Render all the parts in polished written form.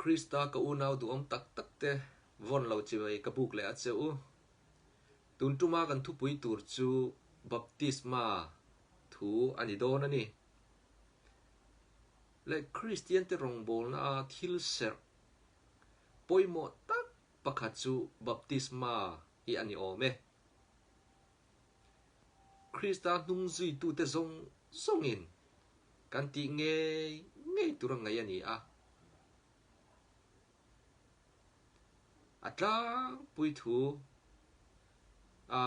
Krista ka unau duhawm tak tak te vawn lo chibai ka buk leh a che u. Tun tuma kan thupui tur chu Baptisma thu a ni dawn a ni. Leh Kristian te rawngbawlna a thil serh pawimawh tak pakhat chu Baptisma hi a ni awm e. Krista hnung zuitute zawng zawngin kan tih ngei ngei tur a ngaih a ni a. A tlangpui thu a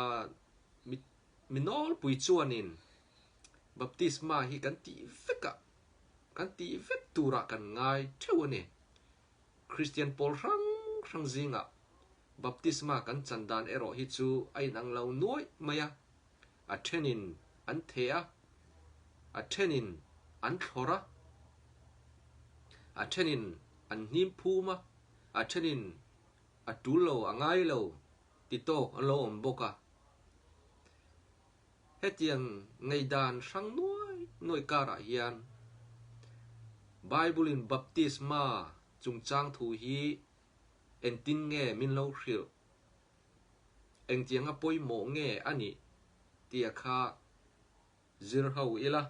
mi nawlpui chuanin baptisma hi kan tih vekah kan tih vek turah kan ngai theuh a ni. Kristian pawl hrang hrang zingah baptisma kan chan dan erawh hi chu a inang lo nuaih mai a, a thenin an theh a, a thenin an thlawr a, a thenin an hnim phum a, a thenin a tul lo a ngai lo ti tawk an lo awm bawk a. Hetiang ngaihdan hrang nuai nuai karah hian Bible-in baptisma chungchang thu hi engtin nge min lo hrilh? Engtianga pawimawh nge a nih tia kha zir ho ila.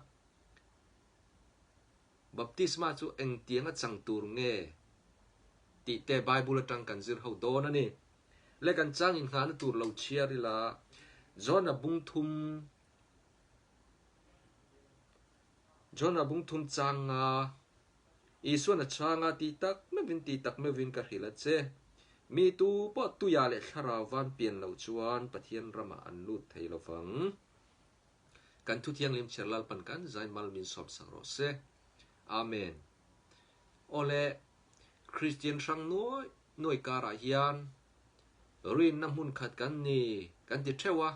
Baptisma chu engtianga chang tur nge tih te Bible atang kan zir ho dawn a ni. Le kan chang inngahna tur lo chhiar ila, John-a bung thum John-a bung thum changa Isuan a chhang a, Ti tak meuhin, ti tak meuhin ka hrilh a che. Mi tu pawh tuiah leh thlarau van pian loh chuan Pathian ramah an lut thei lo vang. Kan thu thianghlim chhiar Lalpan kan zai mal min sawm sak rawh se. Amen. Awle, Kristian hrang nuai nuai karah hian rinna hmun khat kan ni kan ti theuh a.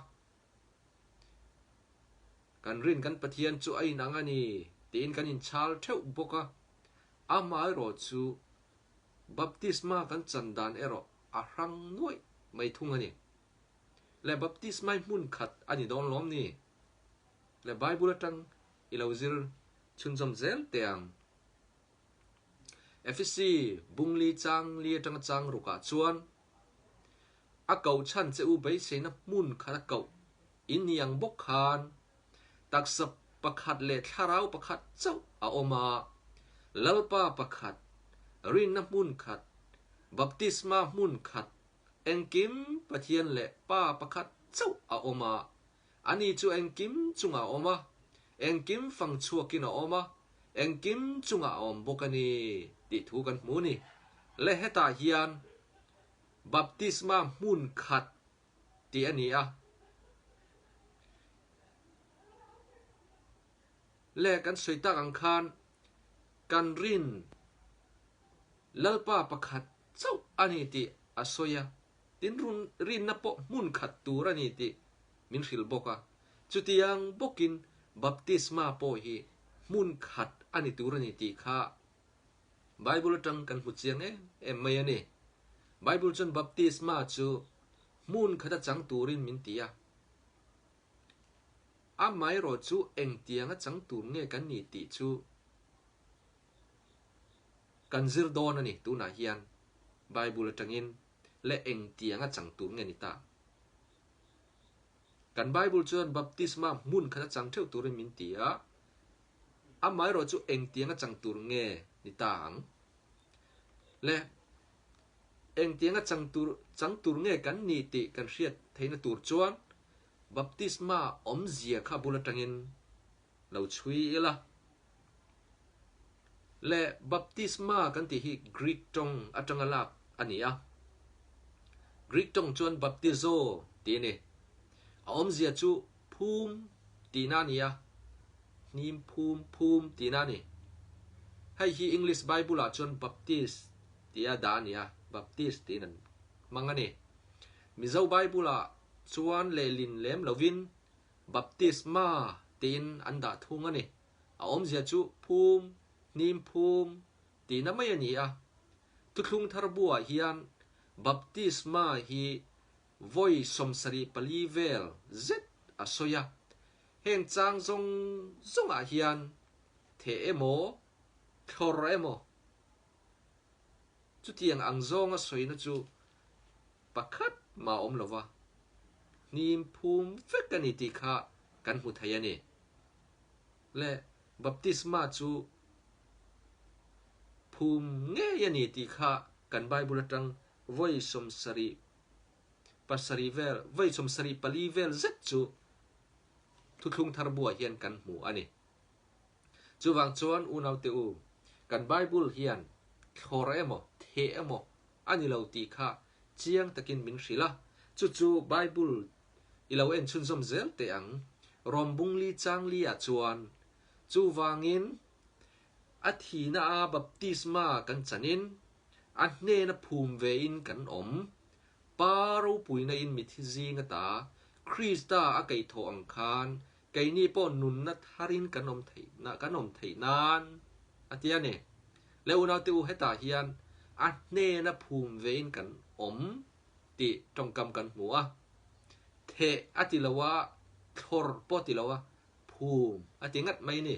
Kan rin kan Pathian chu a inang a ni tiin kan inchhal theuh bawk a. Amaherawh chu baptisma kan chan dan erawh a hrang nuaih mai thung a ni. Le baptisma hi hmun khat a ni dawn lawm ni? Le Bible atang i lo zir chhunzawm zel teh ang. Efesi bungli chang li atanga chang rukah chuan A koh chhan che u beiseina hmun khat a koh in ni ang bawk khan taksa pakhat leh thlarau pakhat chauh a awm a, Lalpa pakhat, rinna hmun khat, baptisma hmun khat, engkim Pathian leh Pa pakhat chauh a awm a, ani chu engkim chungah a awm a, engkim fang chhuakin a awm a, engkim chungah a awm bawk a ni tih thu kan hmu ni. Le hetah hian Baptisma hmun khat tih a ni a. Le kan sawi tak ang khan kan rin Lalpa pakhat chauh a ni tih a sawi a, tin rinna pawh hmun khat tur a ni tih min hrilh bawk a. Chutiang bawkin baptisma pawh hi hmun khat a ni tur a ni tih kha Bible atang kan hmu chiang em em mai a ni. Bible chuan baptisma chu hmun khata chang turin min ti a. Amaherawh chu engtianga chang tur nge kan ni tih chu kan zir dawn a ni tunah hian Bible atangin leh engtianga chang tur nge ni ta. Kan Bible chuan baptisma hmun khata chang theuh turin min ti a, Amaherawh chu engtianga chang tur nge ni ta ang? Le, engtianga chang tur chang tur nge kan ni tih kan hriat theihna tur chuan baptisma awmzia kha bul atangin lo chhui ila. Le, baptisma kan tih hi Greek tawng atanga lak a ni a. Greek tawng chuan baptizo tih a ni. A awmzia chu phum tihna a ni a, hnim phum phum tihna a ni. Hei hi English Bible ah chuan Baptist tia dah a ni a, Baptist tiin an hmang a ni. Mizo Bible ah chuan lehlin lem lovin Baptisma tiin an dah thung a ni. A awmzia chu phum, hnim phum tihna mai a ni a. Thuthlung thar buah hian Baptisma hi Vawi 74 vel zet a sawi a, heng chang zawng zawngah hian theh emaw, thlawr emaw. Chutiang ang zawnga sawina chu pakhat mah a awm lo va, hnim phum vek a ni tih kha kan hmu thei a ni. Le baptisma chu phum ngei a ni tih kha kan Bible atang vawi sawmsarih pasarih vel, vawi 74 vel zet chu Thuthlung thar buah hian kan hmu a ni. Chuvang chuan unaute u, kan Bible hian thlawr emaw, theh emaw a ni lo tih kha chiang takin min hrilh a, chu chu Bible i lo en chhunzawm zel teh ang. Rom bungli changli ah chuan chuvangin a thihna a baptisma kan chanin a hnena phum ve in kan awm. Pa ropuina in mithi zing ata Krista a keithawh ang khan Keini pawh nunna tharin kan awm theih kan awm theih nan a ti a ni. Le unaute u hetah hian a hnena phum vein kan awm tih tawngkam kan hmu a. Theh a ti lo a, thlawr pawh ti lo a, phum a ti ngat mai ni.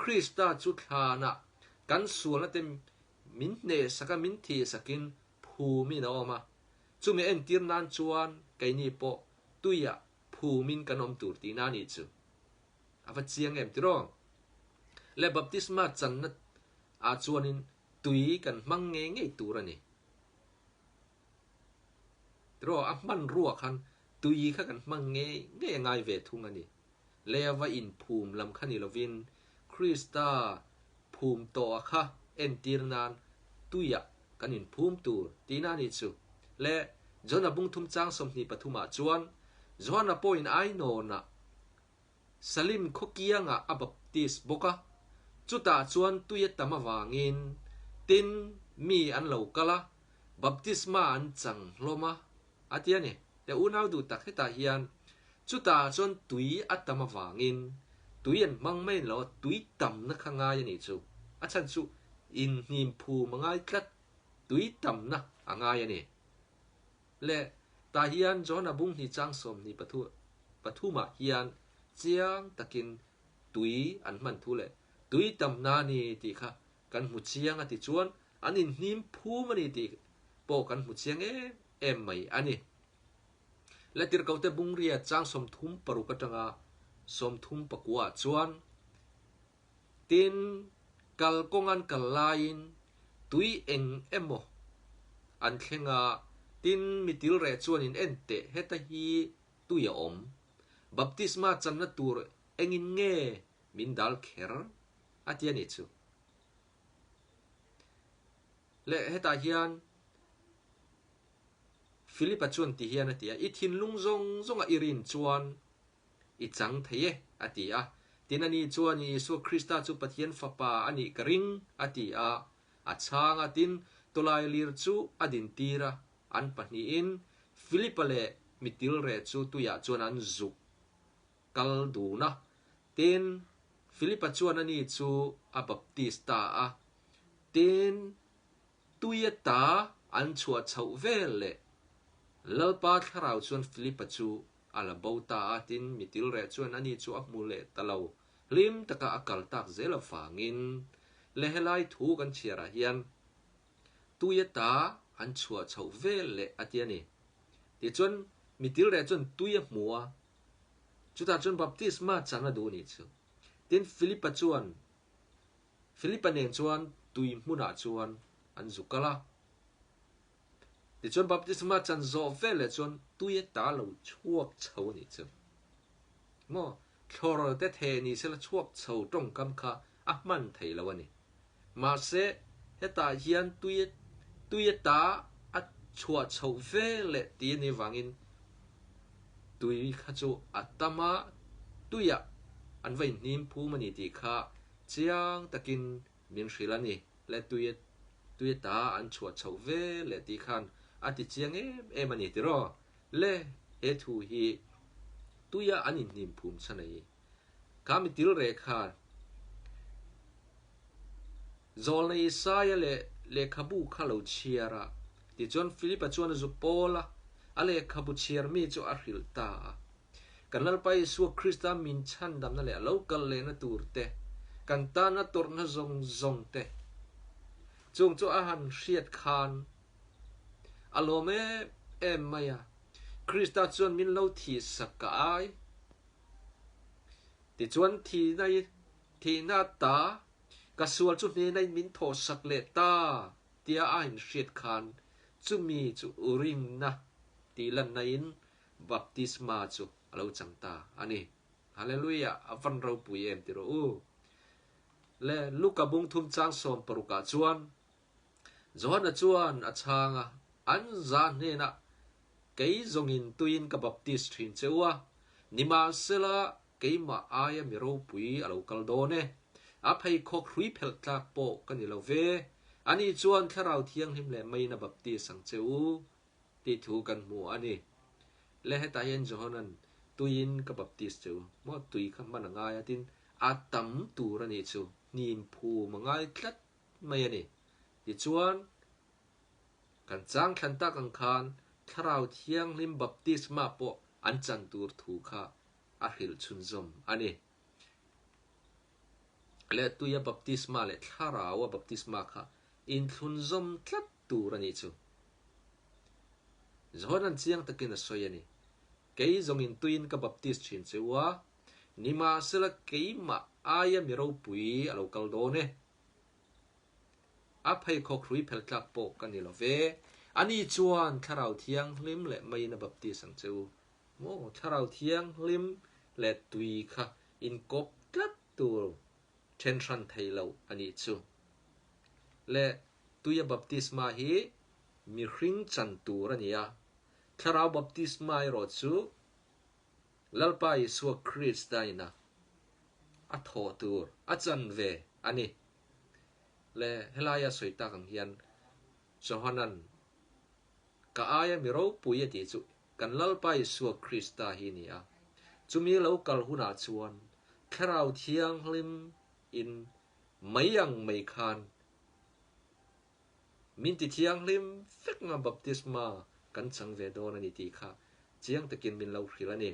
Krista chu thlanah kan sualna te min hnehsak a, min thihsakin phumin a awm a. Chumi entir nan chuan keini pawh tuiah phumin kan awm tur tihna a nih chu. A va chiang em tiraw? Le baptisma channa ah chuanin tui kan hmang ngei ngei tur a ni. Tiraw? A hmanrua khan tui kha kan hmang ngei ngei a ngai ve thung a ni. Lei a va inphum lam kha ni lovin Krista phum tawh a kha entir nan tuiah kan inphum tur tihna a nih chu. Le John-a bungthum chang 23 ah chuan John-a pawhin Ainawnah Salim khaw kiangah a baptist bawk a, chutah chuan tui a tam avangin tin mi an lo kal a, baptisma an chang hlawm a, a ti a ni. Te unau duh tak hetah hian chutah chuan tui a tam avangin tui an hmang mai lo a, tui tamna kha ngai a nih chu. A chhan chu inhnim phum a ngai tlat, tui tamna a ngai a ni. Le tah hian John-a bunghnih chang 23 ah hian chiang takin tui an hman thu leh tui tamna a ni tih kha kan hmu chiang a ti chuan an inhnim phum a ni tih pawh kan hmu chiang em em mai a ni. Le tirhkohte bungria chang 36 atanga 34 ah chuan tin kalkawng an kal laiin tui eng emaw an thleng a, tin mi tilreh chuan in en teh heta hi tui a awm. Baptisma channa tur engin nge min dal kher a ti a nih chu. Leh hetah hian Philip-a chuan ti hian a ti a, I thinlung zawng zawnga i rin chuan i chang thei e, a ti a. Tin ani chuan Isua Krista chu Pathian Fapa a nih ka ring, a ti a. A chhang a, tin tawlailir chu a dintir a, an pahnihin Philip-a leh mitilreh chu tuiah chuan an zuk kal dun a. Tin, Philip-a chuan ani chu a baptist ta a. Tin, tui ata an chhuah chhoh vel leh Lalpa thlarau chuan Philip-a chu a la bo ta a. Tin, mi tilreh chuan ani chu a hmu leh ta lo. Hlim taka a kal tak zel avangin le helai thu kan chhiarah hian tui ata an chhuah chhoh vel leh a ti a ni. Tichuan, mi tilreh chuan tui a hmu a, Chutah chuan baptisma chan a duh nih chu. Tin, Philipa chuan, Philipa nen chuan tui hmunah chuan an zu kal a. Tichuan baptisma chan zawh veleh chuan tui ata lo chhuak chho a nih chu. Maw, thlawr te theh ni sela chhuak chho tawngkam kha a hman thei lo a ni. Mahse, hetah hian tui tui ata a chhuah chhoh ve leh ti a nih vangin tui kha chu a tam a, tuiah an va inhnim phum a ni tih kha chiang takin min hrilh a ni. Le tui tui ata an chhuah chhoh ve leh tih khan a ti chiang em em a ni tiraw? Le he thu hi tuia an inhnim phum chhan a hi. Kha mi til reh khan Zawlna Isaia leh lehkhabu kha lo chhiar a, tichuan Philipa chuan a zu pawl a, a lehkhabu chhiar mi chu a hrilh ta a. Kan Lalpa Isua Krista min chhandamna leh a lo kal lehna tur te, kan tana tawrhna zawng zawng te. Chung chu a han hriat khan a lawm em em mai a, Krista chuan min lo thihsak ka ai. Tichuan thihna i thihna ta ka sual chu hnena in min thawhsak leh ta tia a inhriat khan chumi chu rinna tih lanna in baptisma chu a lo chang ta a ni. Hallelujah! A van ropui em ti rawh u. Le Luka bung thum chang 16 ah chuan Johana chuan a chhang a, An za hnenah kei zawngin tuiin ka baptis thin che u a, nimahsela keimah aia mi ropui a lo kal dawn e. A pheikhawk hrui phelh tlak pawh ka ni lo ve. Ani chuan Thlarau Thianghlim leh meiin a baptis ang che u tih thu kan hmu a ni. Le hetah hian Johanan tuiin ka baptis che u maw tui kha hman a ngai a tin a tam tur a nih chu hnim phum a ngai tlat mai a ni. Tichuan, kan chang thlan tak ang khan Thlarau Thianghlim baptisma pawh an chan tur thu kha a hrilh chhunzawm a ni. Leh tuia baptisma leh Thlaraua baptisma kha inthlunzawm tlat tur a nih chu. Johanan chiang takin a sawi a ni, Kei zawngin tuiin ka baptis thin che u a, nimahsela keimah aia mi ropui a lo kal dawn e. A pheikhawk hrui phelh tlak pawh ka ni lo ve. Ani chuan Thlarau Thianghlim leh meiin a baptis ang che u. Maw, Thlarau Thianghlim leh tui kha inkawp tlat tur then hran thei lo a nih chu. Le tuia baptisma hi mihring chan tur a ni a, Thlarau baptisma erawh chu Lalpa Isua Krista ina a thawh tur a chan ve a ni. Le helaia sawi tak ang hian Johanan ka aia mi ropui a tih chu kan Lalpa Isua Krista hi a ni a. Chumi lo kal hunah chuan Thlarau Thianghlim in mai ang mai khan min ti thianghlim vek nga baptisma kan chang ve dawn a ni tih kha chiang takin min lo hrilh a ni.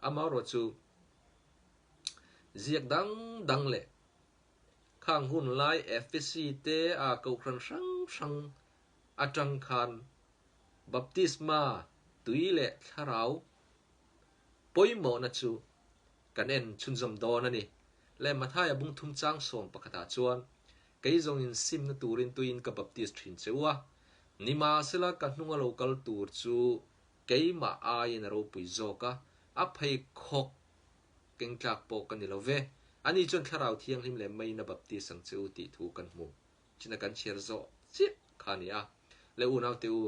Amaherawhchu ziak dang dang leh khang hun lai Efesi te a kohhran hrang hrang atang khan baptisma tui leh thlarau pawimawhna chu kan en chhunzawm dawn a ni. Le Mathaia bung thum chang 11 ah chuan, Kei zawngin simna turin tuiin ka baptis thin che u a, nimahsela ka hnunga lo kal tur chu keimah aiin a ropui zawk a, a pheikhawk keng tlak pawh ka ni lo ve. Ani chuan Thlarau Thianghlim leh meiin a baptis ang che u tih thu kan hmu. China kan chhiar zawh chiah kha a ni a. Le unaute u,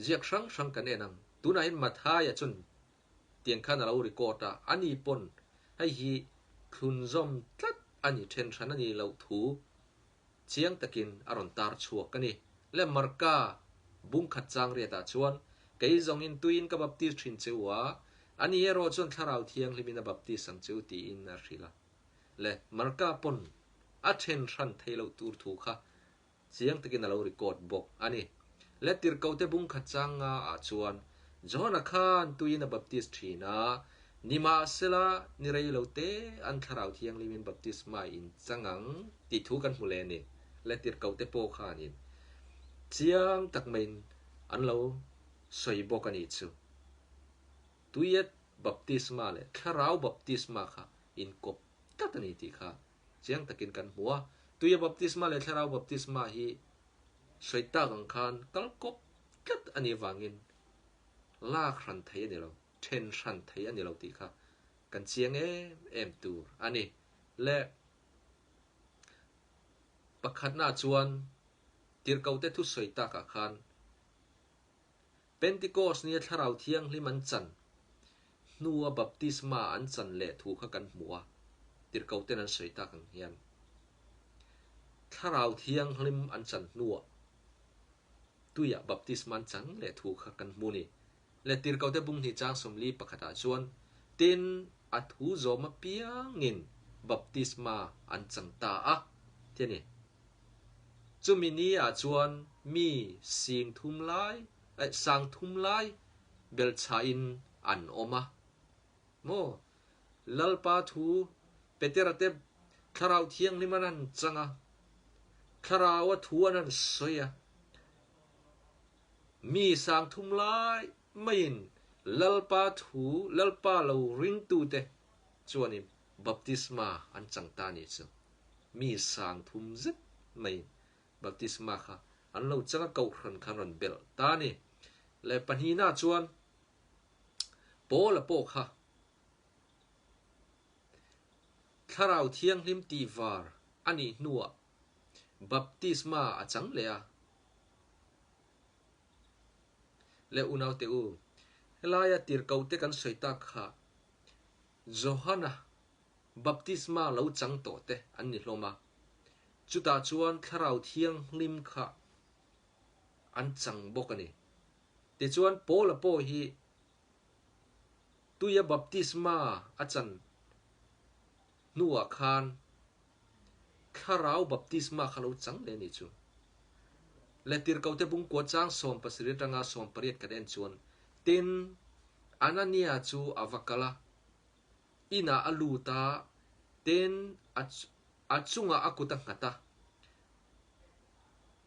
ziak hrang hrang kan en ang. Tunah hian Mathaia chuan tiang khan a lo record a, ani pawn hei hi thlunzawm tlat a ni, then hran a ni loh thu chiang takin a rawn tar chhuak a ni. Le Marka bung khat chang riatah chuan, Kei zawngin tuiin ka baptis thin che u a, ani erawh chuan Thlarau Thianghlimin a baptis ang che u tiin a hrilh a. Le Marka pawn a then hran thei loh tur thu kha Chiang takin a lo record bawk a ni. Le tirhkohte bung khat chang nga ah chuan John-a khan tuiin a baptist thin a, nimahsela ni rei lo te an Thlarau Thianghlimin baptisma in chang ang tih thu kan hmu leh a ni. Le tirhkohte pawh khanin chiang tak maiin an lo sawi bawk a nih chu. Tuia baptisma leh Thlarau baptisma kha inkawp tlat a ni tih kha Chiang takin kan hmu a, Tuia baptisma leh Thlarau baptisma hi sawi tak ang khan kal kawp tlat a nih avangin lak hran thei a ni lo, then hran thei a ni lo tih kha kan chiang em em tur a ni. Le pakhatna chuan tirhkohte thu sawi takah khan Pentikos nia Thlarau Thianghlim an chan hnua baptisma an chan leh thu kha kan hmu a, tirhkoten an sawi tak ang hian Thlarau Thianghlim an chan hnuah tuiah baptisma an chang leh thu kha kan hmu ni. Le tirhkote bung hnih chang 41 ah chuan tin a thu zawm apiangin baptisma an chang ta a ti a ni. Chumi ni ah chuan mi sing thum lai eh sang thum lai belchhahin an awm a. Maw? Lalpa thu Petera te Thlarau Thianghlim an han chang a. Thlaraua thu an han sawi a, mi sangthum lai maiin Lalpa thu, Lalpa lo ringtute chuanin baptisma an chang ta a nih chu. Mi sangthum zet maiin baptisma kha an lo chang a, kohhran kha an rawn belh ta a ni. Leh pahnihna chuan Paula pawh kha Thlarau Thianghlim tih var a nih hnuah baptisma a chang leh a. Le unaute u, helaia tirhkohte kan sawi tak kha Johana baptisma lo chang tawh te an ni hlawm a, chutah chuan Thlarau Thianghlim kha an chang bawk a ni. Tichuan Paula pawh hi Tuia baptisma a chan hnuah khan Thlarau baptisma kha lo chang leh a nih chu. Le tirhkohte bungkua chang 17 atanga 18 kan en chuan, Tin, Anania chu a va kal a, inah a lut a, tin, a chungah a kut a nghat a,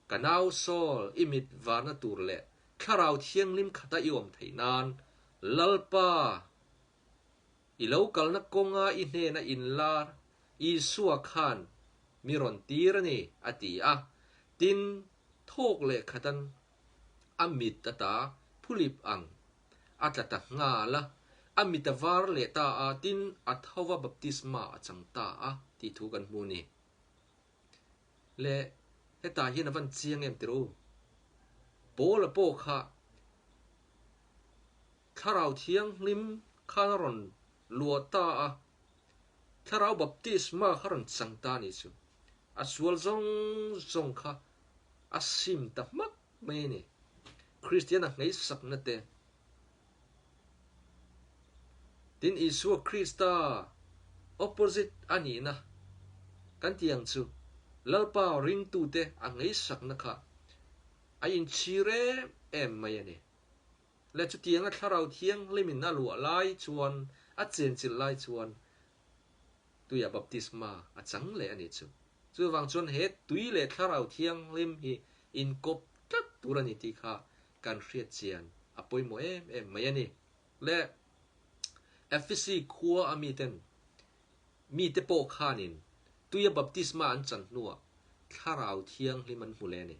Ka nau Saul, i mit varna tur leh Thlarau Thianghlim khata i awm theih nan Lalpa, i lo kalna kawnga i hnena inlar Isua khan mi rawn tir a ni, a ti a. Tin, thawk leh khatan a mit ata phulip ang a tla ta nghal a, a mit a var leh ta a, tin, a thova baptisma a chang ta a, tih thu kan hmu a ni. Le, hetah hian a van chiang em tirh u? Paula pawh kha Thlarau Thianghlim khan a rawn luah ta a, Thlarau Baptisma kha rawn chang ta a nih chu. A sual zawng zawng kha a sim ta hmak mai a ni. Kristian a hmeisakna te, Tin, Isua Krista opposite a nihna kan tih ang chu Lalpa ringtute a ngaihsakna kha a inchhir em em mai a ni. Le chutianga Thlarau Thianghlimin a luah lai chuan, a chenchilh lai chuan tuia baptisma a chang leh a nih chu. Chuvang chuan he tui leh Thlarau Thianghlim hi inkawp tlat tur a ni tih kha kan hriat chian a pawimawh em em mai a ni. Le Efesi khua a miten mite pawh khanin tuia baptisma an chan hnuah Thlarau Thianghlim an hmu leh a ni.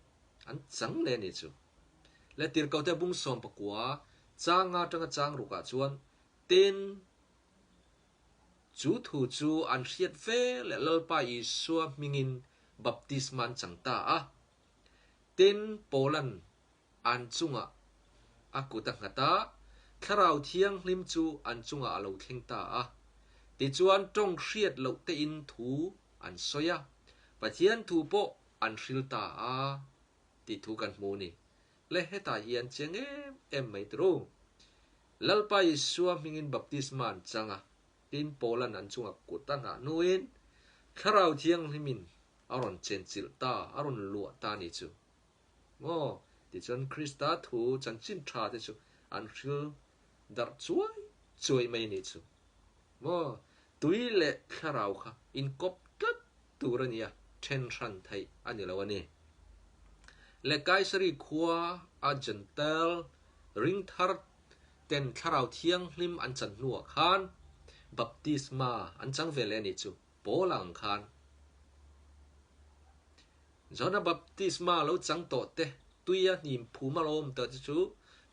An chang leh a ni chu. Le Tirhkohte bung 19 changa atanga chang rukah chuan tin Chu thu chu an hriat ve leh Lalpa Isua hmingin baptisma an chang ta a. Tin, Paula'n an chungah a kut a nghat a, Thlarau Thianghlim chu an chungah a lo thleng ta a. Tichuan tawng hriat loh tein thu an sawi a, Pathian thu pawh an hril ta a tih thu kan hmu a ni. Le hetah hian chiang em em mai tur u. Lalpa Isua hmingin baptisma an chang a, tin Paula'n an chungah kut a nghah hnuin Thlarau Thianghlimin a rawn chenchilh ta, a rawn luah ta a ni chu. Maw? Tichuan Krista thu chanchin tha te chu an hril darh chuai chuai mai a ni chu. Maw? Tui leh Thlarau kha inkawp tlat tur a nia, then hran theih a ni lo a ni. Le Kaisari khua a Jentail ring thar ten Thlarau Thianghlim an chan hnuah khan baptisma an chang ve leh a nih chu, Paula ang khan. Johna baptisma lo chang tawh te, tuia hnim phum a lo awm tawh te chu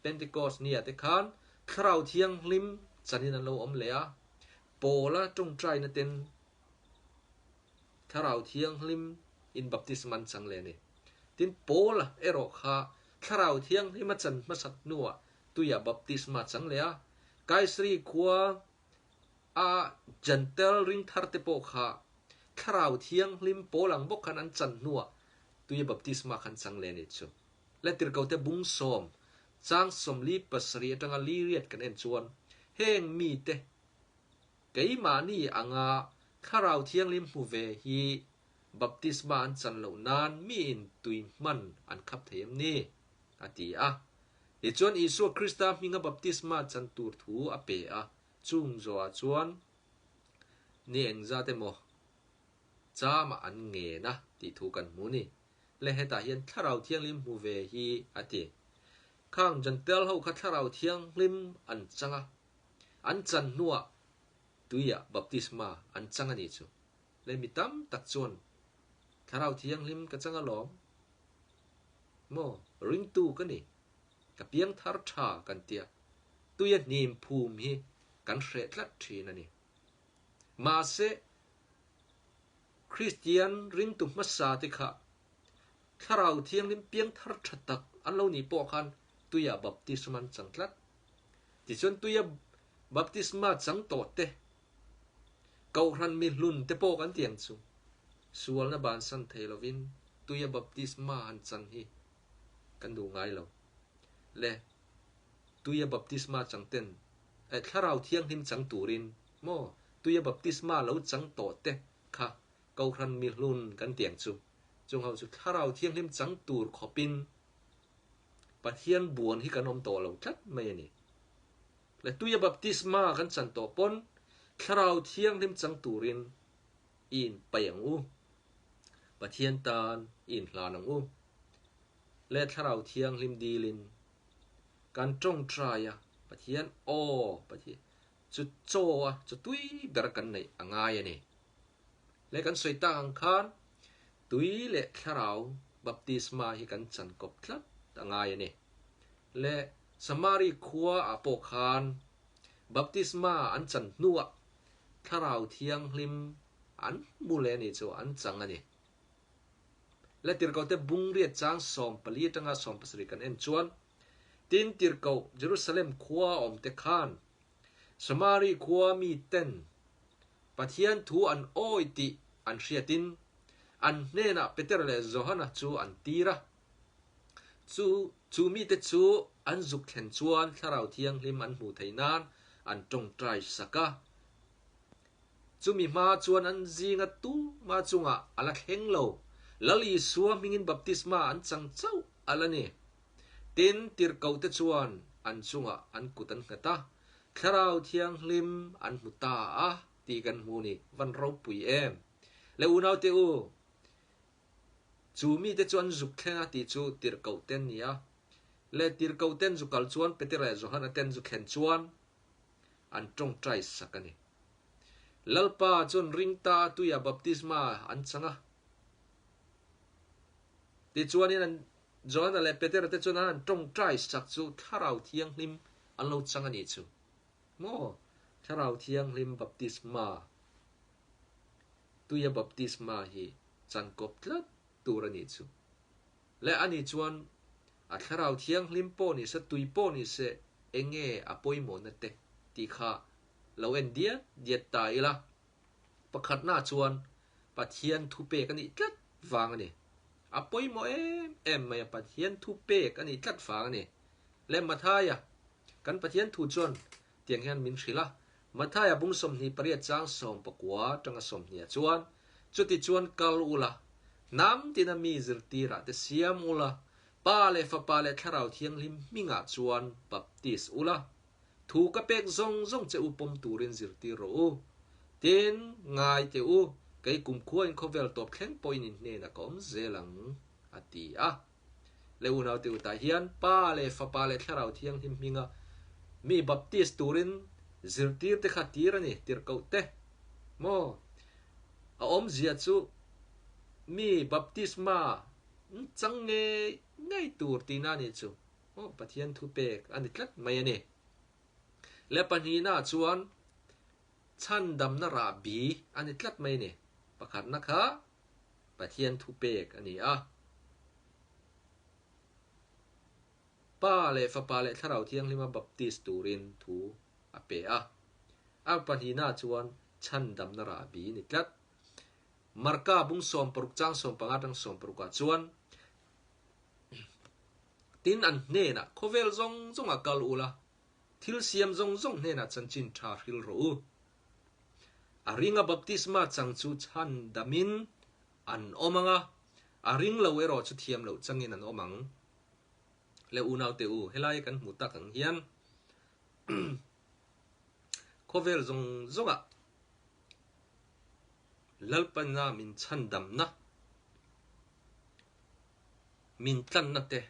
Pentecost nia te khan Thlarau Thianghlim chanin an lo awm leh a, Paula tawngtaina ten Thlarau Thianghlim in baptism an chang leh a ni. Tin, Paul erawh kha Thlarau Thianghlim a chan hmasak hnuah tuiah baptisma a chang leh a. Kaisari khua a Jentail ringthar te pawh kha Thlarau Thianghlim Paul ang bawk khan an chan hnuah tuia baptisma kha an chang leh a ni chu. Le tirhkote bung sawm, chang 47 atanga li riat kan en chuan heng mite Keimahni anga Thlarau Thianghlim hmu ve hi baptisma an chan loh nan miin tui hman an khap thei em ni? a ti a. Tichuan Isua Krista hminga baptisma chan tur thu a pe a, chung zawhah chuan ni engzat emaw chamah an ngen a tih thu kan hmu a ni. Le hetah hian Thlarau Thianghlim hmu ve hi a ti. Khang Jentail ho kha Thlarau Thianghlim an chang a, an chan hnuah tuiah baptisma an chang a nih chu. Le mi tam tak chuan Thlarau Thianghlim ka chang alawm maw, ringtu ka ni, ka piang thar tha kan tia, tuia hnim phum hi kan hreh tlat thin a ni. Mahse, Kristian ringtu hmasa te kha Thlarau Thianghlim piang thar tha tak an lo nih pawh khan tuia baptisma an chang tlat. Tichuan tuia baptisma chang tawh te, Kohhran mihlun te pawh kan ti ang chu, sualna bansan thei lovin tuia baptisma han chan hi kan duh ngai lo. Le, tuia baptisma chang ten eh Thlarau Thianghlim chang turin maw tuia baptisma lo chang tawh te kha Kohhran mihlun kan ti ang chu, chung ho chu Thlarau Thianghlim chang tur khawpin Pathian buan hi kan awm tawh lo tlat mai a ni. Le tuia baptisma kan chan tawh pawn Thlarau Thianghlim chang turin i inpaih ang u. Pathian tan i inhlan ang u. Le Thlarau Thianghlim dilin kan tawngtai a, Pathian aw, Pathian chu chaw a, chaw tui ber kan neih a ngai a ni. Le kan sawi tak ang khan tui leh Thlarau baptisma hi kan chan kawp tlat a ngai a ni. Le Samari khua ah pawh khan baptisma an chan hnuah Thlarau Thianghlim an hmu leh a nih chu an chang a ni. Le tirhkohte bungriat chang 14 atanga 17 kan en chuan, Tin tirhkoh Jerusalem khua awmte khan Samari khua miten Pathian thu an awi tih an hriatin an hnenah Peter leh Johana chu an tir a. Chu chu mite chu an zuk thlen chuan Thlarau Thianghlim an hmuh theih nan an tawngtai sak a. Chumi hma chuan an zinga tuma chungah a la thleng lo. Lal Isua hmingin baptisma an chang chauh a la ni. Tin, tirhkohte chuan an chungah an kut an nghat a, Thlarau Thianghlim an hmu ta a tih kan hmu ni. Van ropui em! Le unaute u, chu mite chu an zuk thleng a tih chu tirhkohte an ni a. Le tirhkohte an zu kal chuan Petera leh Johana te an zu thlen chuan an tawngtai sak a ni. Lalpa chuan ring ta a tuiah baptisma an chang a. Tichuanin an Johana leh Petera te chuan an han tawngtai sak chu Thlarau Thianghlim an lo chang a nih chu. Maw? Thlarau Thianghlim baptisma, tuia baptisma hi chan kawp tlat tur a nih chu. Leh ani chuan a Thlarau Thianghlim pawh ni se, tui pawh ni se, enge a pawimawhna te tih kha lo en diat diat ta ila. Pakhatna chuan Pathian thupek a nih tlat vang a ni. A pawimawh em em mai a, Pathian thupek a nih tlat vang a ni. Leh Mathaia, kan Pathian thu chuan tiang hian min hrilh a, Mathaia bung 28 chang 19 atanga 20 ah chuan, Chuti chuan kal ula, hnam tina mi zirtirah te siam ula, Pa leh Fapa leh Thlarau Thianghlim hmingah chuan baptis ula, thu ka pek zawng zawng che u pawm turin zirtir rawh u. Tin, ngai teh u, kei kumkhuain khawvel tawp thleng pawhin in hnenah ka awm zel ang, a ti a. Le unaute u tah hian Pa leh Fapa leh Thlarau Thianghlim hminga mi baptis turin zirtir te kha tir a ni, tirhkoh te. Maw? A awmzia chu mi baptisma chang ngei ngei tur tihna a nih chu. Maw? Pathian thupek a ni tlat mai a ni. Le pahnihna chuan chhandamna rahbi a ni tlat mai a ni. Pakhatna kha Pathian thupek a ni a. Pa leh Fapa leh Thlarau Thianghlima baptist turin thu a pe a. A pahnihna chuan chhandamna rahbi ni tlat. Marka bung 16 chang 15 atang 16 ah chuan, Tin an hnenah khawvel zawng zawngah kal ula, thil siam zawng zawng hnenah chanchin tha hril rawh u. A ringa baptisma chang chu chhandamin an awm ang a, a ring lo erawh chu thiam loh changin an awm ang. Le unaute u, helai kan hmu tak ang hian khawvel zawng zawngah Lalpana min chhandamna. Min tlanna te,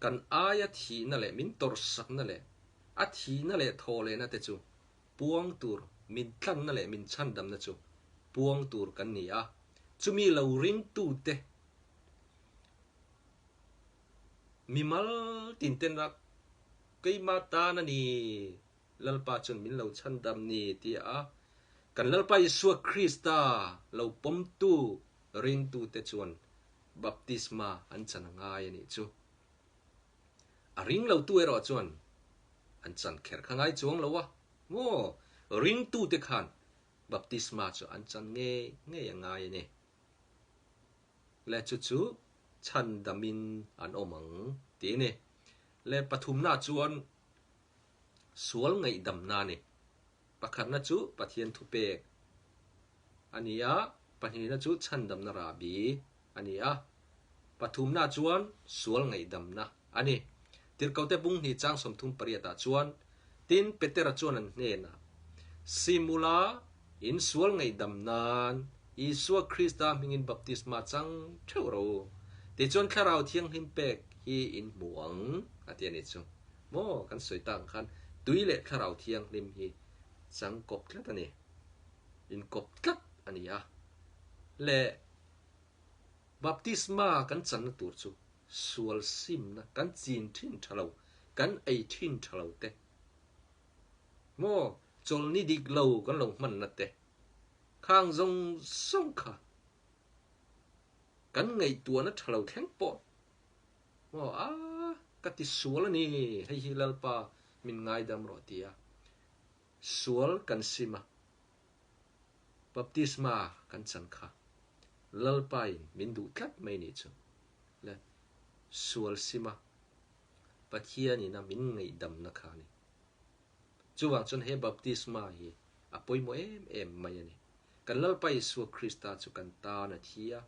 kan aia thihna leh min tawrhsakna leh a thihna leh thawhlehna te chu puang tur, min tlanna leh min chhandamna chu puang tur kan ni a, chumi lo ringtute mimal tinten a keimah tan a ni, Lalpa chuan min lo chhandam ni tia a, kan Lalpa Isua Krista lo pawmtu ringtute chuan baptisma an chan a ngai a nih chu. A ring lotu erawh chuan an chan kher kha ngai chuang lo a, maw? Ringtute khan baptisma chu an chan ngei ngei a ngai a ni. Le chu chu chhandamin an awm ang tih a ni. Le pathumna chuan sual ngaihdamna a ni. Pakhatna chu Pathian thupek a ni a, pahnihna chu chhandamna rahbi a ni a, pathumna chuan sual ngaihdamna a ni. Tirhkote bunghnih chang 38 ah chuan, Tin, Petera chuan an hnenah, Sim ula, in sual ngaihdam nan Isua Krista hmingin baptisma chang theuh rawh u, tichuan Thlarau Thianghlim pek hi in hmu ang, a ti a ni chu. Maw kan sawi tak ang khan tui leh Thlarau Thianghlim hi chang kawp tlat a ni, inkawp tlat a ni a. Le baptisma kan channa tur chu sual simna kan chin thin tha lo, kan ei thin tha lo te, maw chawlhni dik lo kan lo hmanna te, khang zawng zawng kha kan ngaihtuahna tha lo thleng pawh Maw a, ka ti sual a ni, hei hi Lalpa min ngaidam rawh ti a, sual kan sim a, baptisma kan chan kha Lalpa in min duh tlat mai nih chu le, sual sim a, Pathian in a min ngaihdamna kha a ni. Chuvang chuan he baptisma hi a pawimawh em em mai a ni. Kan Lalpa Isua Krista chu kan tan a thi a,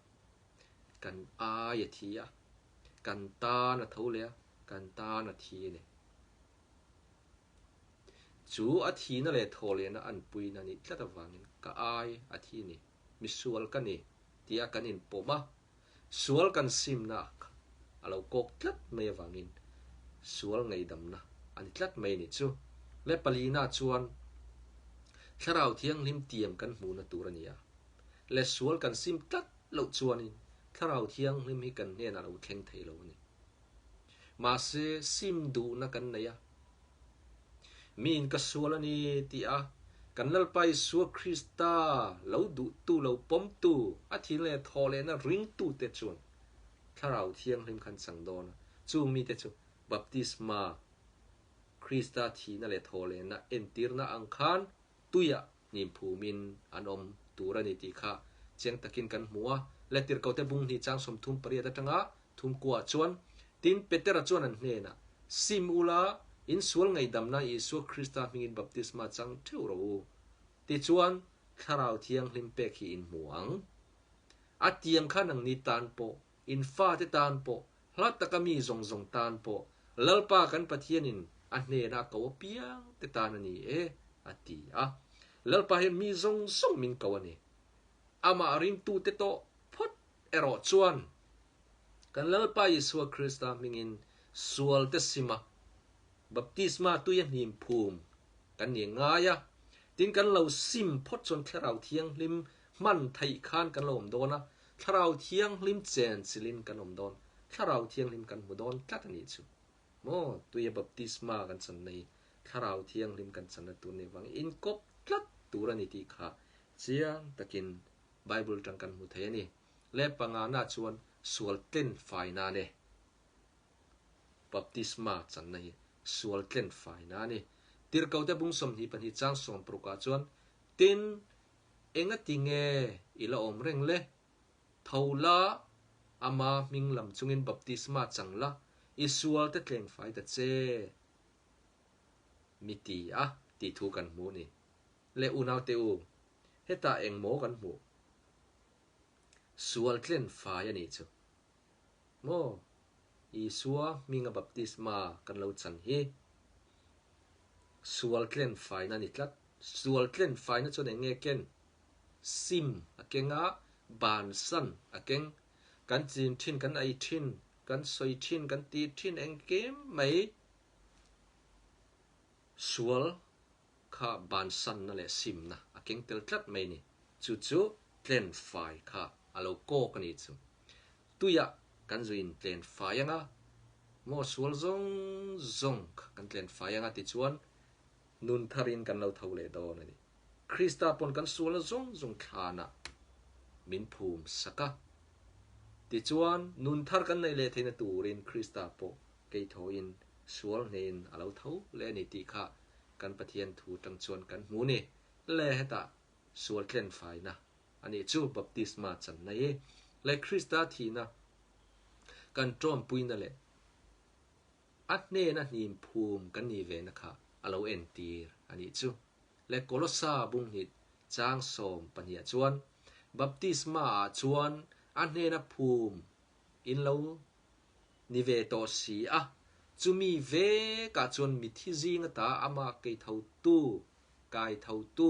kan ai a thi a, kan tan a tho leh a, kan tan a thi a ni. Chu a thihna leh thawhlehna anpuina nih tlat avangin ka ai a thi a ni, misual ka ni tia kan inpawm a, sual kan simna a lo kawk tlat mai avangin sual ngaihdamna a ni tlat mai a nih chu. Le palina chuan Thlarau Thianghlim tiam kan hmuhna tur a ni a, le sual kan sim tlat loh chuanin Thlarau Thianghlim hi kan hnenah lo thleng thei lo a ni. Mahse, sim duhna kan nei a. Miin ka sual a ni tih a, kan Lalpa Isua Krista lo duhtu, lo pawmtu, a thil leh thawh lehna ringtute chuan Thlarau Thianghlim khan chang dawn a. Chung mite chu baptisma, Krista thihna leh thawh lehna entirna ang khan tuiah hnim phumin an awm tur a ni tih kha chiang takin kan hmu a. Letirhkote bung hnih chang 38 atanga thumkuaah chuan, Tin, Petera chuan an hnenah, Sim ula, in sual ngaihdamna Isua Krista hmingin baptisma chang theuh rawh u. Tichuan, Thlarau Thianghlim pek hi in hmu ang. A tiang kha nangni tan pawh, in fate tan pawh, hla taka mi zawng zawng tan pawh Lalpa kan Pathianin a hnena a ko apiang te tan a ni e, a ti a. Lalpa hian mi zawng zawng min ko a ni. Amah ringtute tawh phawt erawh chuan kan Lalpa Isua Krista hmingin sualte sima baptisma tui a hnim phum kan ni ngai a, tin kan lo sim phawt chuan Thlarau Thianghlim hman theih khan kan lo awm dawn a, Thlarau Thianghlim chen chilin kan awm dawn, Thlarau Thianghlim kan hmu dawn tlat a nih chu. Maw, tuia baptisma kan chan nei, Thlarau Thianghlim kan channa tur nih vangin inkawp tlat tur a ni tih kha chiang takin Bible atang kan hmu thei a ni. Le pangana chuan sual tlen faina a ni. Baptisma channa hi sual tlen faina a ni. Tirhkote bung 22 chang 60 ah chuan, Tin, Engati nge i la awm reng le? Tho la, ama hming lam chungin baptisma chang la, i sualte tleng fai ta che. Mi ti a, tih thu kan hmu ni. Le unaute u, hetah eng maw kan hmuh? Sual tlen fai a nih chu. Maw? Isua hminga baptisma kan lo chan hi sual tlen faina a ni tlat. Sual tlen faina chuan eng nge ken? Sim a keng a, bansan a keng. Kan chin thin, kan ei thin, kan sawi thin, kan ti thin engkim mai sual kha bansanna leh simna a keng tel tlat mai ni. Chu chu tlen fai kha a lo kawk a ni chu. Tuiah kan zu in tlen fai anga, maw sual zawng zawng kha kan tlen fai anga tichuan nun tharin kan lo tho leh dawn a ni. Krista pawn kan sualna zawng zawng thlanah min phum sak a. Tichuan nun thar kan neih leh theihna turin Krista pawh keithawiin sual hnehin a lo tho leh a ni tih kha kan Pathian thu tang chuan kan hmu ni. Le hetah sual tlen faina a nih chu baptisma channa hi leh Krista thihna kan tawmpuina leh a hnena hnim phum kan nih vena kha a lo entir a nih chu. Leh Kolosa bunghnih chang 12 chuan baptisma ah chuan a hnena phum in lo ni ve tawh si a, chumi vekah chuan mithi zing ata amah keithotu, kaithotu,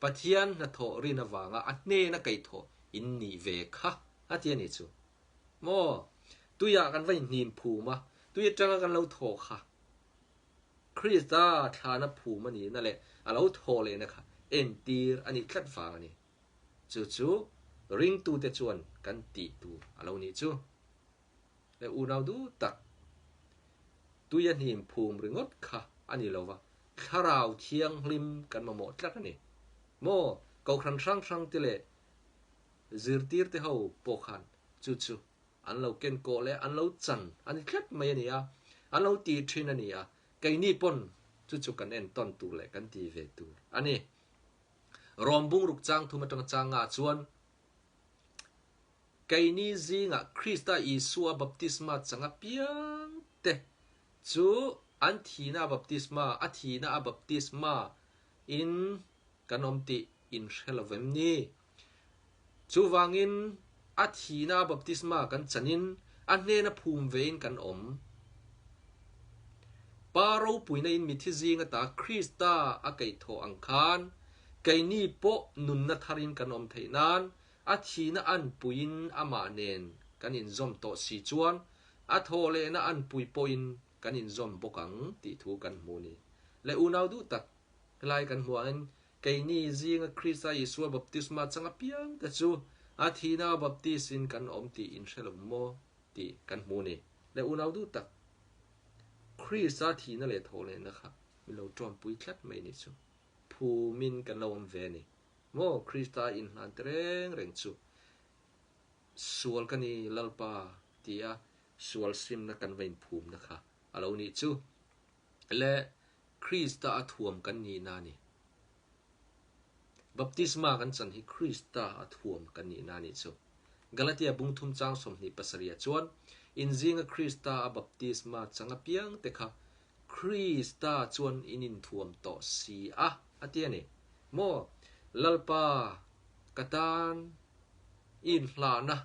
Pathian hnathawh rin avanga a hnena keithawh in nih ve kha a ti a nih chu. Maw? Tuiah kan va inhnim phum a, tui atanga kan lo thaw kha Krista thlana phum a nihna leh a lo thaw lehna kha entir a nih tlat vang a ni. Chu chu ringtute chuan kan tih tur a lo nih chu. Le unau duh tak, tui a hnim phum ringawt kha a ni lo va, thlarau thianghlim kan mamawh tlat a ni. Maw, kohhran hrang hrang te leh zirtirte ho pawh khan chu chu an lo ken kawh leh an lo chan a ni tlat mai a ni a, an lo ti thin a ni a, keini pawn chu chu kan entawn tur leh kan ti ve tur a ni. Rawm bungruk chang thum atanga chang nga chuan Keini zingah Krista Isua baptisma chang apiang te chu an thihna a baptisma, a thihna a baptisma in kan awm tih in hre lo vem ni? Chuvangin a thihna a baptisma kan chanin a hnena phum vein kan awm. Pa ropuina in mithi zing ata Krista a kaihthawh ang khan keini pawh nunna tharin kan awm theih nan a thihna anpuiin amah nen kan inzawm tawh si chuan a thawh lehna anpui pawhin kan inzawm bawk ang tih thu kan hmu a ni. Le unau duh tak, helai kan hmuh angin keini zinga Krista Isua baptisma chang apiang te chu a thihna baptis in kan awm tih in hre lo maw tih kan hmu a ni. Le unau duh tak, Krista thihna leh thawh lehna kha min lo ṭawmpui tlat mai ni chu phumin kan lo awm ve a ni. Maw Krista inhlan te reng reng chu sual ka ni Lalpa ti a sual simna kan va inphumna kha a lo nih chu le Krista a thuam kan nihna a ni. Baptisma kan chan hi Krista a thuam kan nihna a nih chu. Galatia bung thum chang 27 ah chuan inzinga Krista a baptisma chang apiang te kha Krista chuan in inthuam tawh si a, a ti a ni. Maw Lalpa, ka tan i inhlahna,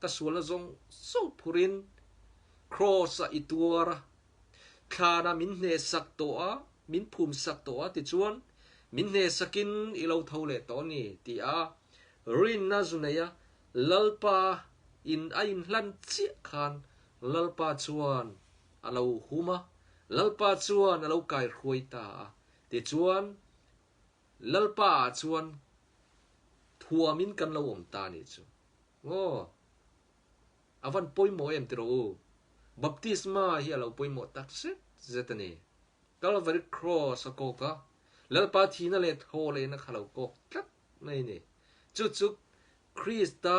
ka sualna zawng zawng phurin Kraws-ah i tuar a, thlanah min hnehsak tawh a, min phumsak tawh a, tichuan min hnehsakin i lo tho leh tawh a ni, ti a rinna zu nei a, Lalpa in a inhlan chiah khan Lalpa chuan a lo hum a, Lalpa chuan a lo kaihruai ta a. Tichuan, Lalpa ah chuan thuamin kan lo awm ta a nih chu. Aw, a van pawimawh em tiraw u? Baptisma hi a lo pawimawh tak zet zet a ni. Calvary Cross a kawk a, Lalpa thihna leh thaw lehna kha lo kawk tlat mai a ni. Chu chu Krista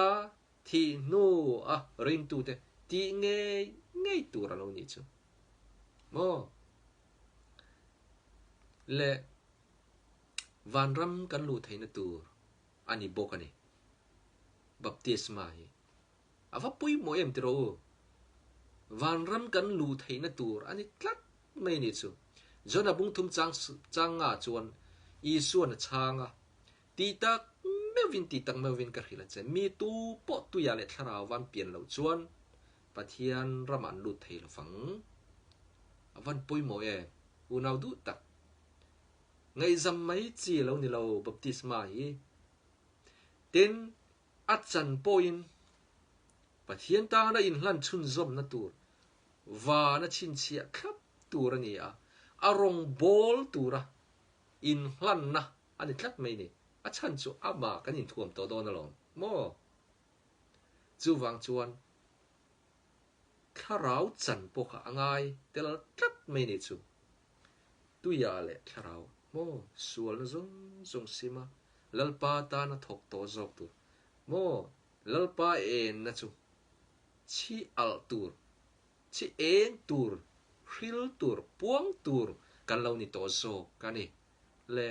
Thih hnu a ringtute tih ngei ngei tur a lo nih chu maw? Le vanram kan luh theihna tur a ni bawk a ni. Baptisma hi a va pawimawh em tiraw u? Vanram kan luh theihna tur a ni tlat mai a nih chu. John-a bungthum chang chang nga chuan Isua'n a chhang a, Tih tak meuhvin, tih tak meuhvin ka hrilh a che. Mi tu pawh tuiah leh thlarau van pian loh chuan Pathian ramah an lut thei lo vang. A van pawimawh e, unau duh tak. Ngaihzam mai chi a lo ni lo baptisma hi. Tin, a chan pawhin. Pathian tana inhlan chhunzawmna tur vana chhinchhiah thlap tur a ni a, a rawngbâwl tura inhlanna a ni tlat mai ni. A chhan chu amah kan inthuam tawh dawn alawm maw? Chuvang chuan thlarau chan pawh kha a ngai tel tlat mai ni chu. Tuia leh thlarau maw sualna zawng zawng sima Lalpa tana thawk tawh zawk tur maw Lalpa enna chu chhi alh tur, chhi eng tur, hril tur, puang tur kan lo ni tawh zawk a ni. Le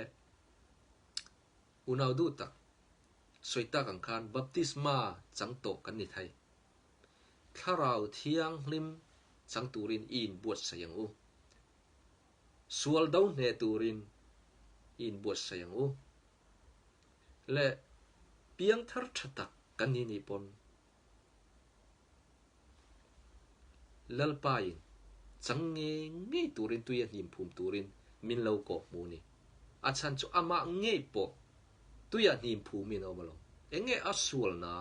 unau duh tak, sawi tak ang khan baptisma chang tawh kan ni thei. Thlarau Thianghlim chang turin i inbuatsaih ang u. Sual do hneh turin i inbuatsaih ang u. Le piangthar tha tak kan ni nih pawn Lalpain chang ngei ngei turin tui a hnim phum turin min lo kawh hmu ni. A chhan chu amah ngei pawh tuia hnim phumin a awm alawm. Eng nge a sualna?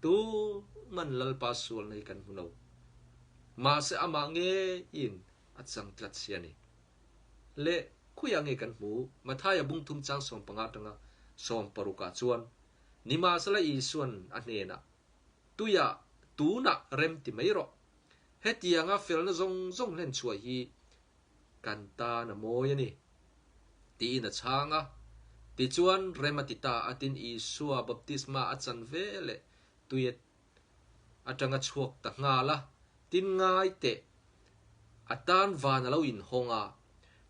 Tuman Lalpa sualna hi kan hmu lo. Mahse amah ngeiin a chang tlat si a ni. Le khuiah nge kan hmu? Mathaia bungthum chang 15 atanga 60 ah chuan Nimahsela Isuan a hnenah, Tuiah tunah rem ti mai rawh. Hetianga felna zawng zawng hlen chhuah hi kan tan a mawi a ni, tiin a chhang a. Tichuan rem a ti ta a, tin Isua baptisma a chan ve leh tui atanga chhuak ta nghal a, tin ngai teh, a tan van a lo inhawng a,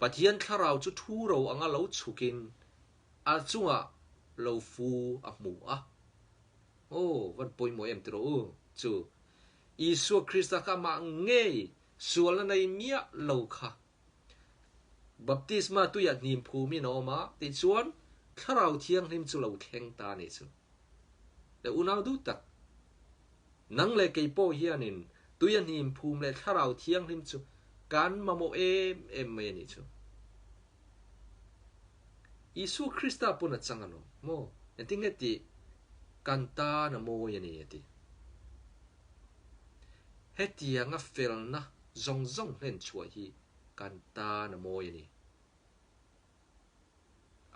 Pathian thlarau chu thu ro anga lo chhukin a chungah lo fu a hmu a. Aw, van pawimawh em tiraw u chu. Isua Krista kha amah ngei sualna nei miah lo kha baptisma tuiah hnim phumin a awm a, tichuan Thlarau Thianghlim chu lo thleng ta a nih chu. Le unau duh tak, nang leh kei pawh hianin tuia hnim phum leh Thlarau Thianghlim chu kan mamawh em em mai a nih chu. Isua Krista pawn a chang alawm maw? Engtin nge tih kan tan a mawi a ni a ti. Hetianga felna zawng zawng hlen chhuah hi kan tan a mawi a ni.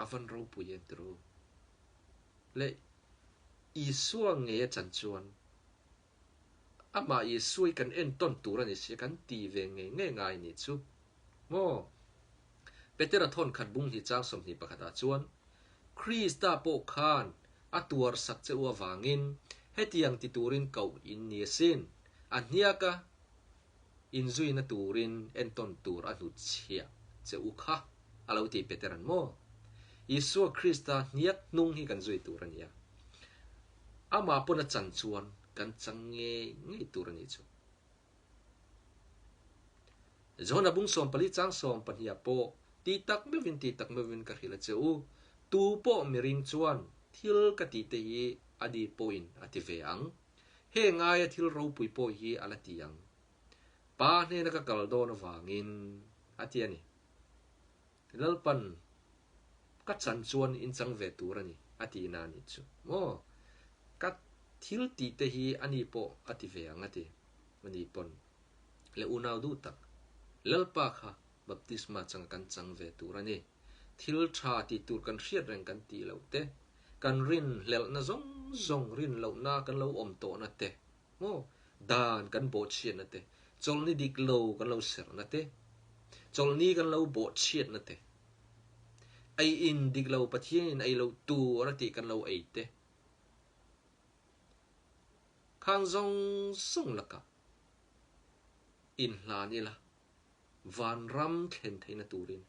A van ropui em tiraw? Le Isua ngei a chan chuan Amah Isua hi kan entawn tur a ni sia, kan ti ve ngei ngei ngai ni chu. Maw? Petera thawn khat bung hnih chang 21 ah chuan, Krista pawh khan a tuar sak che u avangin hetiang ti turin koh in ni asin, a hniaka inzuina turin entawn tur a hnutchhiah che u kha, a lo ti Petera'n maw? Isua Krista hniak hnung hi kan zui tur a ni a. Amah pawn a chan chuan kan chang ngei ngei tur a nih chu. John-a bung 14 chang 12 ah pawh ti tak meuhin ti tak meuhin ka hrilh a che u, tu pawh miring chuan thil ka tih te hi a ni pawhin a ti ve ang. He ngaia thil ropui pawh hi a la ti ang. Pa hnena ka kal dawn avangin a ti a ni. Lalpan ka chan chuan in chang ve tur a ni a tih na nih chu maw? Ka thil tih te hi a ni pawh a ti ve ang a ti. A ni pawn le unau duh tak Lalpa kha baptisma changa kan chang ve tur a ni. Thil tha tih tur kan hriat reng kan tih loh te, kan rin hlelhna zawng zawng rin lohna kan lo awm tawhna te Maw? Dan kan bawhchhiatna te, chawlhni dik lo kan lo serhna te, chawlhni kan lo bawhchhiatna te, ei in dik lo Pathianin ei lo tur a tih kan lo ei te, khang zawng zawng lakah inhlan ila vanram thlen theihna turin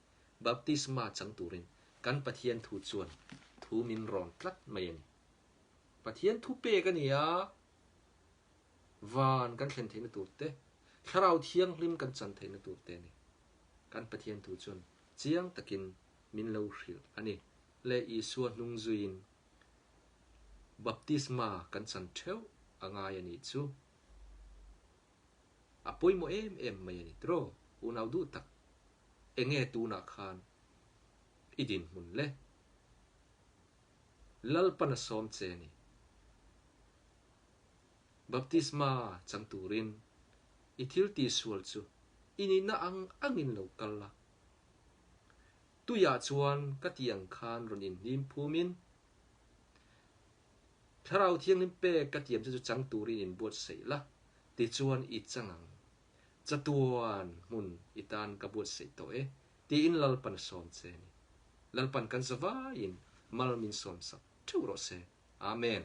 baptisma chang turin kan Pathian thu chuan thu min rawn tlat mai a ni. Pathian thu pek a ni a, van kan thlen theihna tur te, Thlarau Thianghlim kan chan theihna tur te a ni. Kan Pathian thu chuan chiang takin min lo hrilh a ni. Le Isua hnung zuiin baptisma kan chan theuh a ngai a nih chu. A pawimawh em em mai a ni tiraw, unau duh tak. Enge tunah khan i dinhmun le? Lalpan a sawm che a ni. Baptisma chang turin i thil tihsual chu i nihna ang angin lo kal la. Tuiah chuan ka tih ang khan rawn inhlim phumin, Thlarau Thianghlim pek ka tiam che chu chang turin inbuatsaih la, tichuan i chang ang. Chatuan hmun i tan ka buatsaih tawh e, tiin Lalpan a sawm che a ni. Lalpan kan zavaiin mal min sawmsak theuh rawh se. Amen.